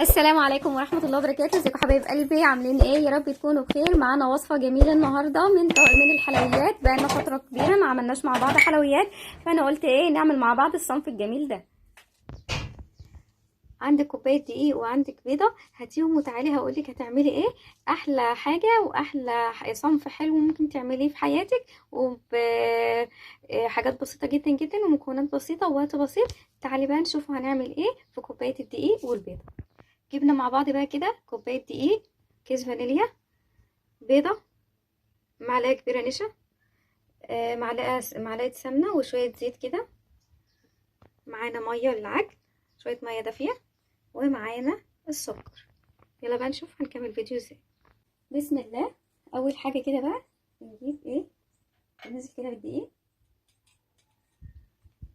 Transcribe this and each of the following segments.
السلام عليكم ورحمة الله وبركاته. ازيكم حبايب قلبي، عاملين ايه؟ يا رب تكونوا بخير. معانا وصفة جميلة النهاردة من الحلويات. بقالنا فترة كبيرة ما عملناش مع بعض حلويات، فانا قلت ايه نعمل مع بعض الصنف الجميل ده. عندك كوباية دقيق وعندك بيضة، هاتيهم وتعالي هقولك هتعملي ايه. احلى حاجة واحلى صنف حلو ممكن تعمليه في حياتك، وبحاجات بسيطة جدا جدا ومكونات بسيطة ووقت بسيط. تعالي بقى نشوف هنعمل ايه في كوباية الدقيق والبيضة. جبنا مع بعض بقى كده كوباية دقيق، كيس فانيليا، بيضة، معلقة كبيرة نشا، معلقة سمنة وشوية زيت كده، معانا مية للعجن، شوية مية دافية، ومعانا السكر. يلا بقى نشوف هنكمل فيديو ازاي. بسم الله. اول حاجة كده بقى بنجيب ايه، بننزل كده بالدقيق،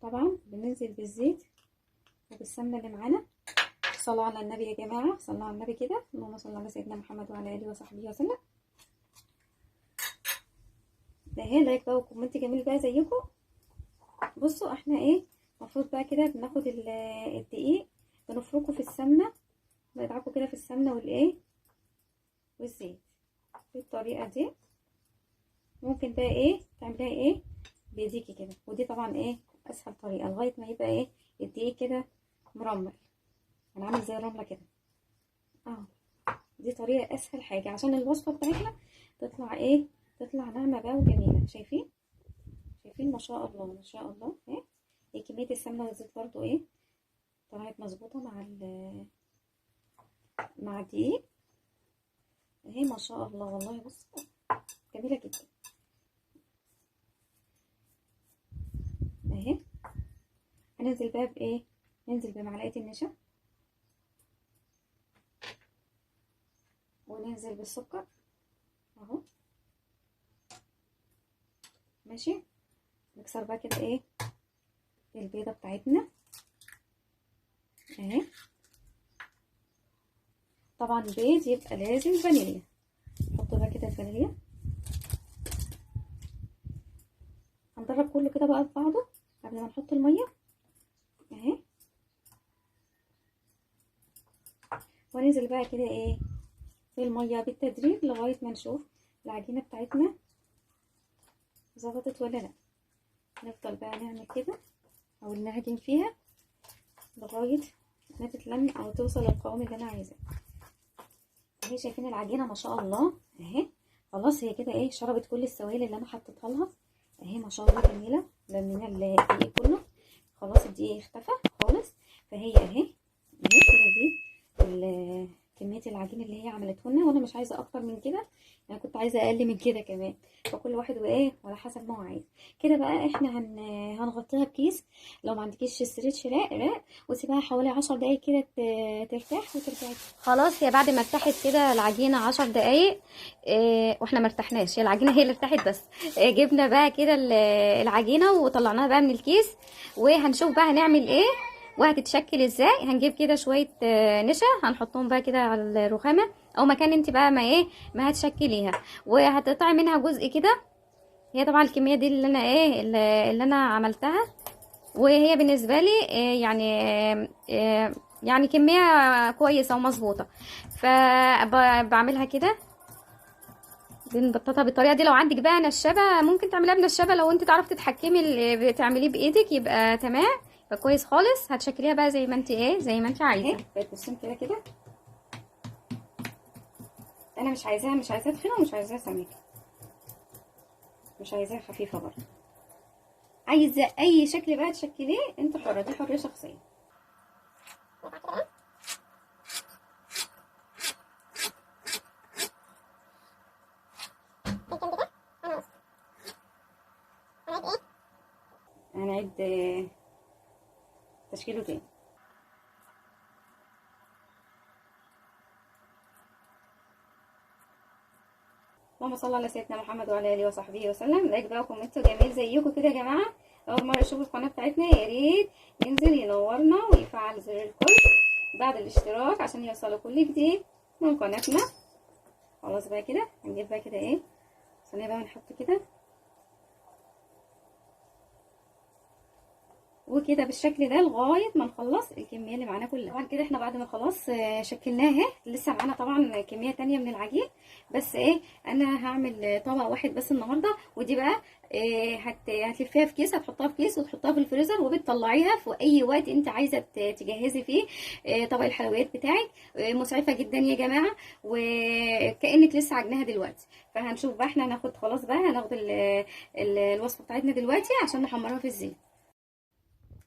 طبعا بننزل بالزيت وبالسمنة اللي معانا. صلوا على النبي يا جماعة، صلوا على النبي كده، اللهم صل على سيدنا محمد وعلى اله وصحبه وسلم. ده اهي like بقى و comment جميل بقى زيكم. بصوا احنا ايه المفروض بقى كده، بناخد الدقيق بنفركه في السمنة، بندعكه كده في السمنة والايه والزيت بالطريقة دي. ممكن بقى ايه تعمليها ايه بايديكي كده، ودي طبعا ايه اسهل طريقه، لغاية ما يبقى ايه الدقيق كده مرمل، انا عامل زي الرملة كده. دي طريقه اسهل حاجة عشان الوصفة بتاعتنا تطلع ايه، تطلع ناعمة بقى وجميلة. شايفين شايفين ما شاء الله ما شاء الله. ايه كمية السمنة والزيت برضو ايه طلعت مظبوطة مع الدقيق اهي ما شاء الله. والله بصوا جميلة جدا اهي. هننزل بقى بايه، ننزل بمعلقه النشا وننزل بالسكر اهو، ماشي. نكسر بقى كده ايه البيضة بتاعتنا اهي. طبعا بيض يبقى لازم فانيليا، نحط بقى كده الفانيليا، هنضرب كله كده بقى في بعضه قبل ما نحط المية اهي. وننزل بقى كده ايه في المية بالتدريج لغاية ما نشوف العجينة بتاعتنا ظبطت ولا لا. نفضل بقى نعمل كده او نعجن فيها لغاية ما تتلم او توصل للقوام اللي انا عايزاه. اهي شايفين العجينة ما شاء الله اهي، خلاص هي كده ايه شربت كل السوائل اللي انا حطيتها لها اهي ما شاء الله جميلة. لمينا الدقيق كله خلاص، الدقيق اختفى خالص، فهي اهي اهي كده دي كمية العجين اللي هي عملته لنا، وانا مش عايزه اكتر من كده، انا كنت عايزه اقل من كده كمان، فكل واحد وايه وعلى حسب ما هو عايز. كده بقى احنا هنغطيها بكيس، لو ما عندكيش stretch راق، وسيبها حوالي 10 دقايق كده ترتاح وترجعي. خلاص هي بعد ما ارتاحت كده العجينة 10 دقايق واحنا ما ارتحناش، هي العجينة هي اللي ارتاحت بس. جبنا بقى كده العجينة وطلعناها بقى من الكيس، وهنشوف بقى هنعمل ايه وهتتشكل ازاي. هنجيب كده شوية نشا هنحطهم بقى كده على الرخامه او مكان انت بقى ما ايه ما هتشكليها، وهتقطعي منها جزء كده. هي طبعا الكمية دي اللي انا ايه اللي انا عملتها، وهي بالنسبة لي إيه يعني كمية كويسة ومظبوطه، فبعملها كده بنبططها بالطريقة دي. لو عندك بقى نشابه ممكن تعمليها بنشابه، لو انت تعرفي تتحكمي اللي بتعمليه بايدك يبقى تمام، فكويس خالص. هتشكليها بقى زي ما انت ايه زي ما انت عايزه. بقت بصين كده كده، انا مش عايزاها، مش عايزاها تخينة ومش عايزاها سميكة، مش عايزاها خفيفة برضه، عايزه اي شكل بقى تشكليه انت حره، دي حرية شخصية. هنعيد تشكيله تاني. اللهم صل على سيدنا محمد وعلى اله وصحبه وسلم. like بقى و comment جميل زيكم كده يا جماعة. اول مرة يشوفوا القناة بتاعتنا يا ريت ينزل ينورنا ويفعل زر الكل بعد الاشتراك عشان يوصلوا كل جديد من قناتنا. خلاص بقى كده هنجيب بقى كده ايه صينية بقى ونحط كده وكده بالشكل ده لغاية ما نخلص الكمية اللي معانا كلها. طبعا كده احنا بعد ما خلاص شكلناها، لسه معانا طبعا كمية تانية من العجين، بس ايه انا هعمل طبق واحد بس النهارده. ودي بقى إيه هتلفيها في كيس، هتحطها في كيس وتحطها في الفريزر، وبتطلعيها في اي وقت انت عايزه تجهزي فيه طبق الحلويات بتاعك. مسعفه جدا يا جماعة، وكانك لسه عجناها دلوقتي. فهنشوف بقى احنا هناخد خلاص بقى هناخد الوصفة بتاعتنا دلوقتي عشان نحمرها في الزيت.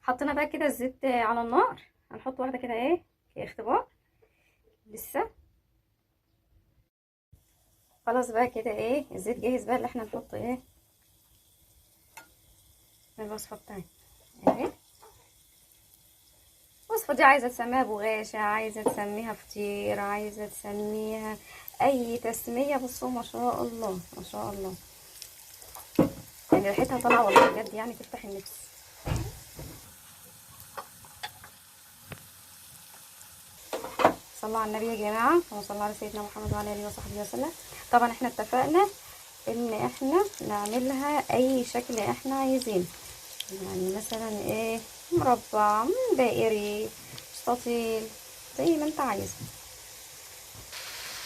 حطينا بقى كده الزيت على النار، هنحط واحدة كده ايه كاختبار لسه. خلاص بقى كده ايه الزيت جاهز بقى اللي احنا نحط ايه الوصفة بتاعتنا اهي. الوصفة دي عايزه تسميها بغاشه، عايزه تسميها فطير، عايزه تسميها اي تسميه. بصوا ما شاء الله ما شاء الله، يعني ريحتها طالعه والله بجد، يعني تفتح النفس. صلوا على النبي يا جماعة، وصلى على سيدنا محمد وعلى اله وصحبه وسلم. طبعا احنا اتفقنا ان احنا نعملها اي شكل احنا عايزينه، يعني مثلا ايه مربع، دائري، مستطيل، زي ما انت عايزه.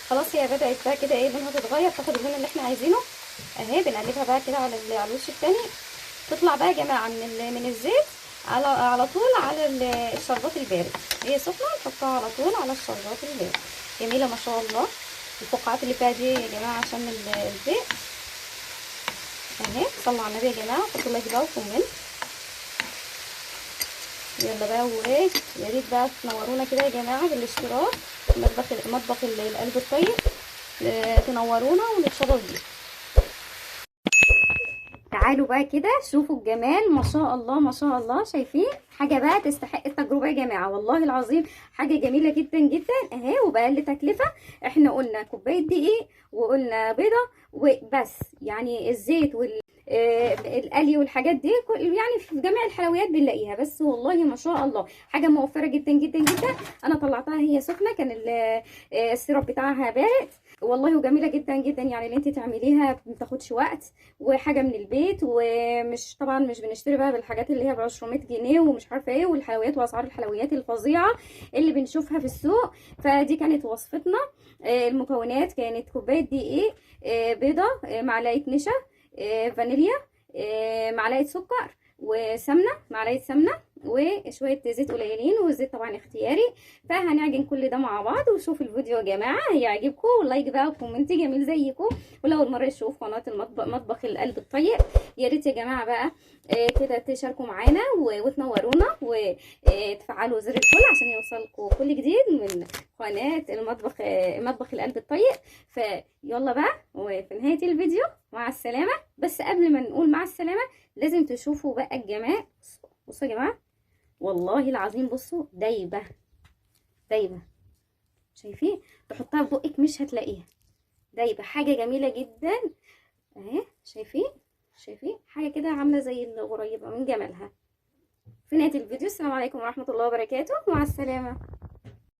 خلاص هي بدات بقى كده ايه لونها تتغير، تاخد اللون اللي احنا عايزينه اهي. بنقلبها بقى كده على الوش التاني. تطلع بقى يا جماعة من الزيت على طول على الشربات البارد، هي سخنة نحطها على طول على الشربات البارد. جميلة ما شاء الله. الفقاعات اللي فيها دي يا جماعة عشان الزيت اهي. صلوا على النبي يا جماعة، حطوا like بقى و comment. يلا بقى، وايه يا ريت بقى تنورونا كده يا جماعة بالاشتراك مطبخ القلب الطيب، تنورونا ونتشرف بيه. تعالوا بقى كده شوفوا الجمال ما شاء الله ما شاء الله. شايفين حاجة بقى تستحق التجربة يا جماعة، والله العظيم حاجة جميلة جدا جدا اهي، وباقل تكلفة. احنا قلنا كوباية دقيق وقلنا بيضة وبس، يعني الزيت والقلي والحاجات دي يعني في جميع الحلويات بنلاقيها، بس والله ما شاء الله حاجة موفره جدا جدا جدا. انا طلعتها هي سخنة، كان السيرب بتاعها بارد والله، وجميلة جدا جدا. يعني اللي انت تعمليها ما بتاخدش وقت، وحاجه من البيت، ومش طبعا مش بنشتري بقى بالحاجات اللي هي ب 200 جنيه ومش عارفه ايه، والحلويات واسعار الحلويات الفظيعة اللي بنشوفها في السوق. فدي كانت وصفتنا. المكونات كانت كوباية دقيق، بيضة، معلقه نشا، فانيليا، معلقه سكر، وسمنه، معلقه سمنه، وشوية زيت قليلين، والزيت طبعا اختياري. فهنعجن كل ده مع بعض، وشوفوا الفيديو يا جماعة هيعجبكم، و like بقى و comment جميل زيكم. ولو اول مرة تشوف قناة المطبخ مطبخ القلب الطيب، يا ريت يا جماعة بقى كده تشاركوا معانا وتنورونا وتفعلوا زر الكل عشان يوصلكم كل جديد من قناة المطبخ مطبخ القلب الطيب. فيلا بقى، وفي نهاية الفيديو مع السلامة. بس قبل ما نقول مع السلامة لازم تشوفوا بقى الجمال. بصوا يا جماعة والله العظيم، بصوا دايبه دايبه، شايفين؟ تحطها في بقك مش هتلاقيها، دايبه، حاجة جميلة جدا اهي. شايفين؟ شايفين حاجة كده عامله زي الغريبة من جمالها. في نهاية الفيديو السلام عليكم ورحمة الله وبركاته، مع السلامة.